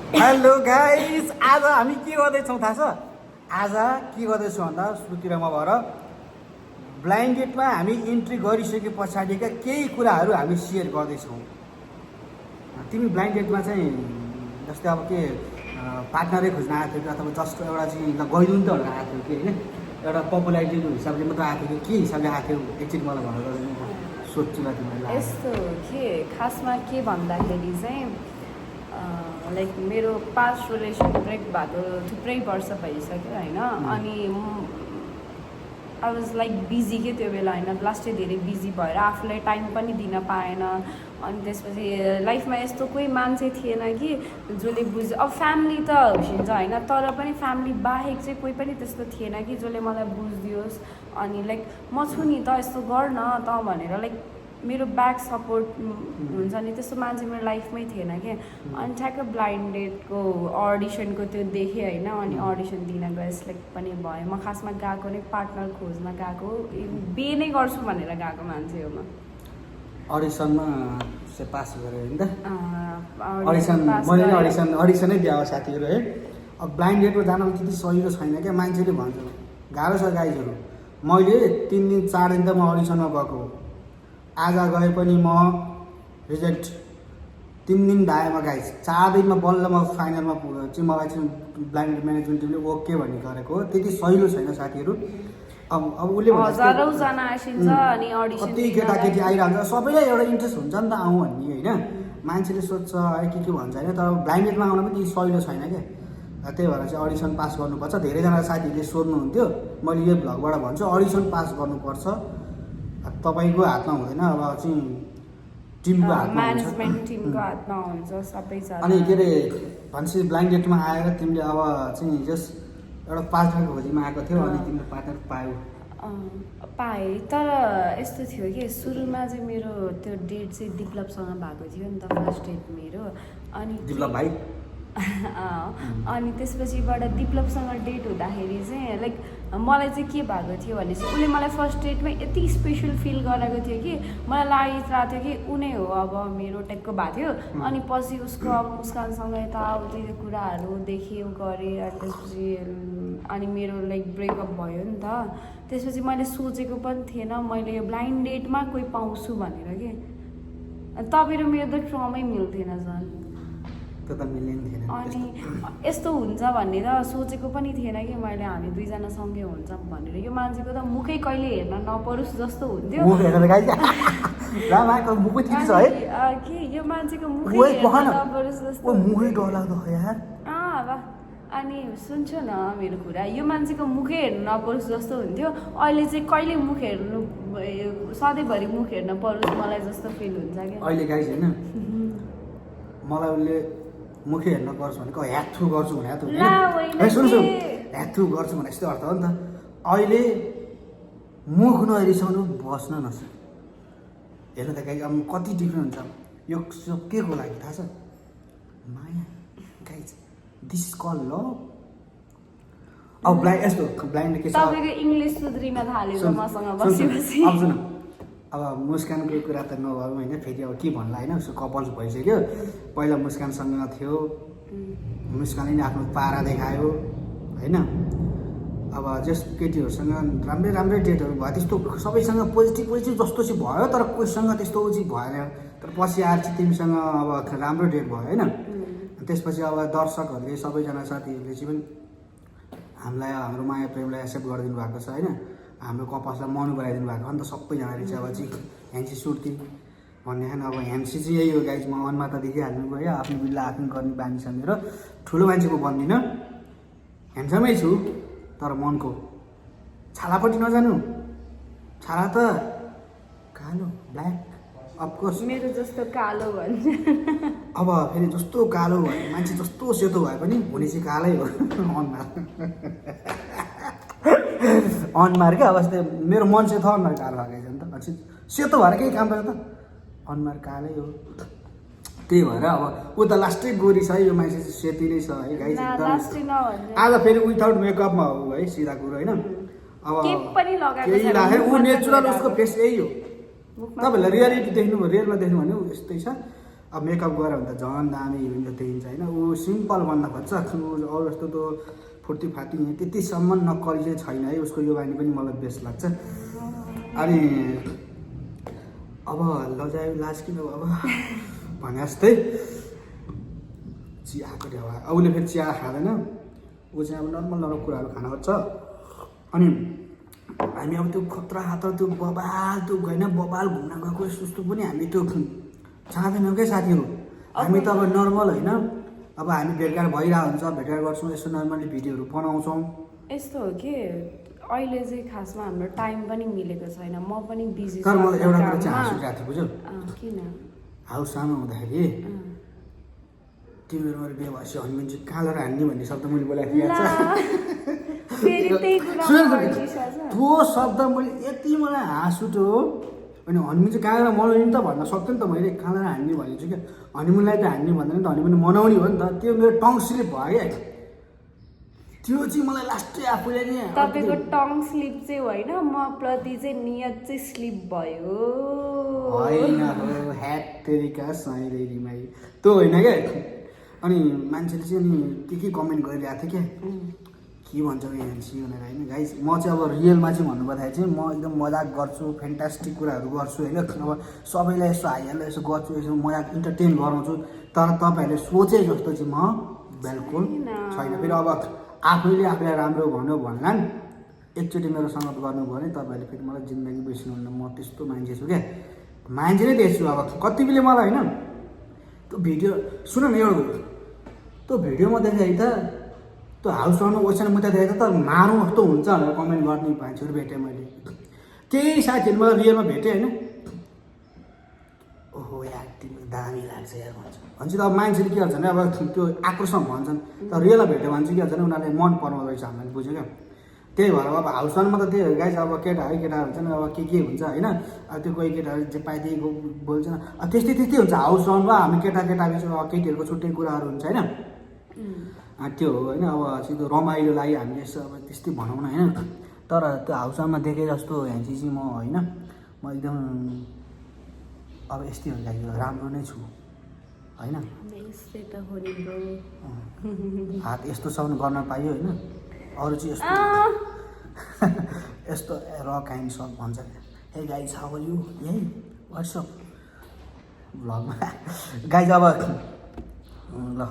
Hello guys, आज हामी के गर्दैछौँ थाहा छ? आज के गर्दैछौँ भन्दा श्रुति र म भएर ब्लाइन्ड डेटमा हामी इन्ट्री गरिसके पछाडिका केही कुराहरू हामी सेयर गर्दैछौँ। तिमी ब्लाइन्ड डेटमा चाहिँ जस्तै अब के पार्टनरै खोज्न आएको थियो कि अथवा जस्ट एउटा चाहिँ ल गइदिउँ त भनेर आएको थियो कि होइन, एउटा पपुलारिटीको हिसाबले मात्रै आएको थियो के हिसाबले आएको थियो एकचोटि मलाई भनेर सोध्छु ल तिमीलाई। यस्तो के खासमा के भन्दाखेरि चाहिँ लाइक मेरो पास्ट रिलेसन ब्रेक भएको थुप्रै वर्ष भइसक्यो होइन। अनि आई वाज लाइक बिजी के त्यो बेला होइन, लास्टै धेरै बिजी भएर आफूलाई टाइम पनि दिन पाएन। अनि त्यसपछि लाइफमा यस्तो कोही मान्छे थिएन कि जसले अब फ्यामिली त होसिन्छ होइन, तर पनि फ्यामिली बाहेक चाहिँ कोही पनि त्यस्तो थिएन कि जसले मलाई बुझिदियोस् अनि लाइक म छु नि त यस्तो गर न त भनेर लाइक मेरो ब्याक सपोर्ट हुन्छ नि, त्यस्तो मान्छे मेरो लाइफमै थिएन कि। अनि ठ्याक्क ब्लाइन्ड डेटको अडिसनको त्यो देखेँ होइन, अनि अडिसन दिन गएँ, सिलेक्ट पनि भयो। म खासमा गएको नै पार्टनर खोज्न गएको, बिहे नै गर्छु भनेर गएको मान्छे हो म। अडिसनमा चाहिँ पास गरेँ होइन त? अडिसन मैले नै अडिसनै दिएको साथीहरू है। अब ब्लाइन्ड डेटमा जान त्यति सजिलो छैन क्या, मान्छेले भन्छ गाह्रो छ गाइजहरू। मैले 3 दिन 4 दिन त म अडिसनमा गएको, आज गए पनि म रिजल्ट 3 दिन धाएँ गाइज, 4 दिनमा बल्ल म फाइनलमा चाहिँ मलाई चाहिँ ब्लाइन्ड म्यानेजमेन्ट टिमले ओके भन्ने गरेको हो। त्यति सजिलो छैन साथीहरू। अब उसले कति केटाकेटी आइरहन्छ, सबैलाई एउटा इन्ट्रेस्ट हुन्छ नि त आउँ भन्ने होइन, मान्छेले सोध्छ है के भन्छ होइन, तर ब्लाइन्ड डेटमा आउन पनि त्यति सजिलो छैन क्या। त्यही भएर चाहिँ अडिसन पास गर्नुपर्छ। धेरैजना साथीहरूले सोध्नुहुन्थ्यो, मैले यो भ्लगबाट भन्छु अडिसन पास गर्नुपर्छ। तपाईँको हातमा हुँदैन, अब चाहिँ टिमको हातमा हुन्छ, म्यानेजमेन्ट टिमको हातमा हुन्छ सबै। अनि के अरे भनेपछि ब्लाइन्ड डेटमा आएर तिमीले अब चाहिँ जस एउटा पार्टनरको खोजीमा आएको थियो अनि तिमीले पार्टनर पायौ? पाएँ, तर यस्तो थियो कि सुरुमा चाहिँ मेरो त्यो डेट चाहिँ दिप्लबसँग भएको थियो नि त, फर्स्ट डेट मेरो। अनि दिप्लब भाइ अनि त्यसपछिबाट दिप्लबसँग डेट हुँदाखेरि चाहिँ लाइक मलाई चाहिँ के भएको थियो भने चाहिँ उसले मलाई फर्स्ट डेटमै यति स्पेसल फिल गराएको थियो कि मलाई लागिरहेको थियो कि उनी हो अब मेरो टाइपको भएको थियो। अनि पछि उसको अब मुस्कानसँग यताउति कुराहरू देख्यो गरेँ, अनि त्यसपछि अनि मेरो लाइक ब्रेकअप भयो नि त। त्यसपछि मैले सोचेको पनि थिएन मैले यो ब्लाइन्ड डेटमा कोही पाउँछु भनेर कि, तपाईँ र मेरो त क्रमै मिल्थेन झन्। अनि यस्तो हुन्छ भनेर सोचेको पनि थिएन कि मैले हामी दुईजना सँगै हुन्छ भनेर। यो मान्छेको त मुखै कहिले हेर्न नपरोस् जस्तो हुन्थ्यो कि यो मान्छेको मुखै हेर्न नपरोस् जस्तो। अनि सुन्छु न मेरो कुरा, यो मान्छेको मुखै हेर्नु नपरोस् जस्तो हुन्थ्यो। अहिले चाहिँ कहिले मुख हेर्नु, सधैँभरि मुख हेर्न परोस् मलाई जस्तो फिल हुन्छ क्या अहिले गाइस होइन। मलाई उसले मुखै हेर्न पर्छ भनेको ह्याथ्रु गर्छु भने सुन्छु ह्याथ्रु गर्छु भने यस्तो अर्थ हो नि त। अहिले मुख नहेरिसक्नु बस्न नसक्नु, हेर्नु त गाइस अब कति डिफ्रेन्ट हुन्छ। यो के को लागि थाहा छ? माया guys, this is call love. अब ब्लाइन्ड यस्तो ब्लाइन्ड के छ, तपाईको इङ्ग्लिस सुध्रिन थालेको मसँग बसी अब सुन, अब मुस्कानको कुरा त नभए होइन, फेरि अब के भन्ला होइन, उसको कपल्स भइसक्यो। पहिला मुस्कानसँग थियो, मुस्कानले नि आफ्नो पारा देखायो होइन। अब जस केटीहरूसँग राम्रै राम्रै डेटहरू भयो, त्यस्तो सबैसँग पोजिटिभ जस्तो चाहिँ भयो, तर कोहीसँग त्यस्तो चाहिँ भएन। तर पछि आएर चाहिँ तिमीसँग अब राम्रो डेट भयो होइन। त्यसपछि अब दर्शकहरूले सबैजना साथीहरूले चाहिँ पनि हामीलाई हाम्रो माया प्रेमलाई एक्सेप्ट गरिदिनु भएको छ होइन, हाम्रो कपासलाई मन बनाइदिनु भएको हो नि त सबैजनाले चाहिँ। अब चाहिँ ह्यान्सी सुर्ती भन्ने खान अब ह्यान्सी चाहिँ यही हो गाइज। म अनुमा त देखिहाल्नु गयो, आफ्नो बिल्ला आफ्नो गर्ने बानी छ मेरो। ठुलो मान्छेको बन्दिनँ, ह्यान्डसमै छु तर मनको छालापट्टि नजानु। छाला त कालो ब्ल्याक अफकोर्स मेरो जस्तो कालो भन्छ। अब फेरि जस्तो कालो भयो मान्छे जस्तो सेतो भए पनि हुने चाहिँ कालै हो अनुहार क्या। अब मेरो मन चाहिँ त अनुहार कालो भएको छ नि त, सेतो भएर केही काम गर्छ त, अनुहार कालै हो। त्यही भएर अब ऊ त लास्टै गोरी छ है, यो मान्छे चाहिँ सेती नै छ है गाइस एकदम। आज फेरि विदाउट मेकअपमा हो है, सिधा कुरो होइन। अब केही लाग्यो ऊ नेचुरल, उसको फेस यही हो। तपाईँहरूलाई रियालिटी देख्नु, रियलमा देख्नु भने यस्तै छ। अब मेकअप गरेर भने त झन् दामी हिरोइन त देखिन्छ होइन। ऊ सिम्पल भन्न खोज्छ, अरू जस्तो त फुर्तीफाटी त्यतिसम्म नक्कली चाहिँ छैन है। उसको यो बानी पनि मलाई बेस्ट लाग्छ। अनि अब लजायो लाज किन अब भने जस्तै चियाको ढेवा, उसले फेरि चिया खाँदैन, ऊ चाहिँ अब नर्मल कुराहरू खान खोज्छ। अनि हामी अब त्यो खतरा खातर त्यो बबाल त्यो होइन बबाल घुम्न गएको यस्तो पनि हामी त्यो चाहँदैनौँ क्या साथीहरू। हामी त अब नर्मल होइन, अब हामी भेटघाट भइरहेको हुन्छ, भेटघाट गर्छौँ, यसो नर्मली भिडियोहरू बनाउँछौँ। यस्तो हो कि अहिले चाहिँ खासमा हाम्रो टाइम पनि मिलेको छैन, म पनि बिजी तर मलाई एउटा कुरा चाहिँ हाँस उठिरहेको थियो, बुझ्यौ? किन हाउस सानो हुँदाखेरि तिम्रो मेरो बिहे भएपछि हनुमान चाहिँ कालो र हान्ने भन्ने शब्द मैले बोलाएको थिएँ, याद छ? त्यो शब्द मैले यति मलाई हाँस उठ्यो। अनि हनुमान चाहिँ कहाँ मनाउने त भन्न सक्थेँ नि त मैले, कहाँ हान्ने भनेको छु क्या। हनुमानलाई त हान्ने भन्दैन त, हनुमान मनाउने हो नि त। त्यो मेरो टङ स्लिप भयो क्या, त्यो चाहिँ मलाई लास्टै आफूले नि। तपाईँको टङ स्लिप चाहिँ होइन, म प्रति चाहिँ नियत चाहिँ स्लिप भयो होइन हो, ह्याट तेरिका साइरेरीमाई त्यो होइन क्या। अनि मान्छेले चाहिँ अनि के कमेन्ट गरिरहेको थियो क्या, के भन्छ एनसी भनेर होइन। गाइस म चाहिँ अब रियलमा चाहिँ भन्नुपर्दाखेरि चाहिँ म एकदम मजाक गर्छु, फ्यान्टास्टिक कुराहरू गर्छु होइन। अब सबैलाई यसो हाइहाल्दै यसो गर्छु, यसो मजाक इन्टरटेन गराउँछु। तर तपाईँहरूले सोचे जस्तो चाहिँ म बिल्कुल छैन। फेरि अब आफैले आफूलाई राम्रो भन्यो भन्ला एकचोटि मेरो सङ्गत गर्नुभयो भने तपाईँहरूले फेरि मलाई जिन्दगी बिर्सिनुहुन्न। म त्यस्तो मान्छे छु क्या, मान्छे नै देख्छु। अब कति बेला मलाई होइन त्यो भिडियो सुन न, एउटा त्यो भिडियोमा देखेँ त त्यो हाउस आउनु ओछ्यान मुद्दा देखेको त मारौँ जस्तो हुन्छ भनेर कमेन्ट गर्ने मान्छेहरू भेटेँ मैले। केही साथीहरू मलाई रियलमा भेटेँ होइन, ओहो यार तिम्रो दामी लाग्छ यार भन्छ त। अब मान्छेले के गर्छ भने अब त्यो आक्रोशमा भन्छन्, तर रियलमा भेट्यो भने चाहिँ के गर्छ भने उनीहरूले मन पराउँदो रहेछ हामीले, बुझ्यो क्या। त्यही भएर अब हाउसमा त त्यही हो गाइस। अब केटाहरू हुन्छ नि, अब के हुन्छ होइन। अब त्यो कोही केटाहरू जे पाइदिएको बोल्छन्, अब त्यस्तै हुन्छ हाउसमा। हामी केटाबिच अब केटीहरूको छुट्टै कुराहरू हुन्छ होइन, त्यो हो होइन। अब सिधो रमाइलो लागि हामीले यसो अब त्यस्तै भनौँ न होइन। तर त्यो हाउसमा देखे जस्तो ह्यान्सी चाहिँ म होइन, म एकदम अब यस्तै हुन्छ, राम्रो नै छु होइन। हात यस्तोसम्म गर्न पाइयो होइन, अरू चाहिँ यस्तो यस्तो र काइन्ड सब भन्छ। Hey guys how are you, यही वाट्सएप भ्लगमा गाइज। अब ल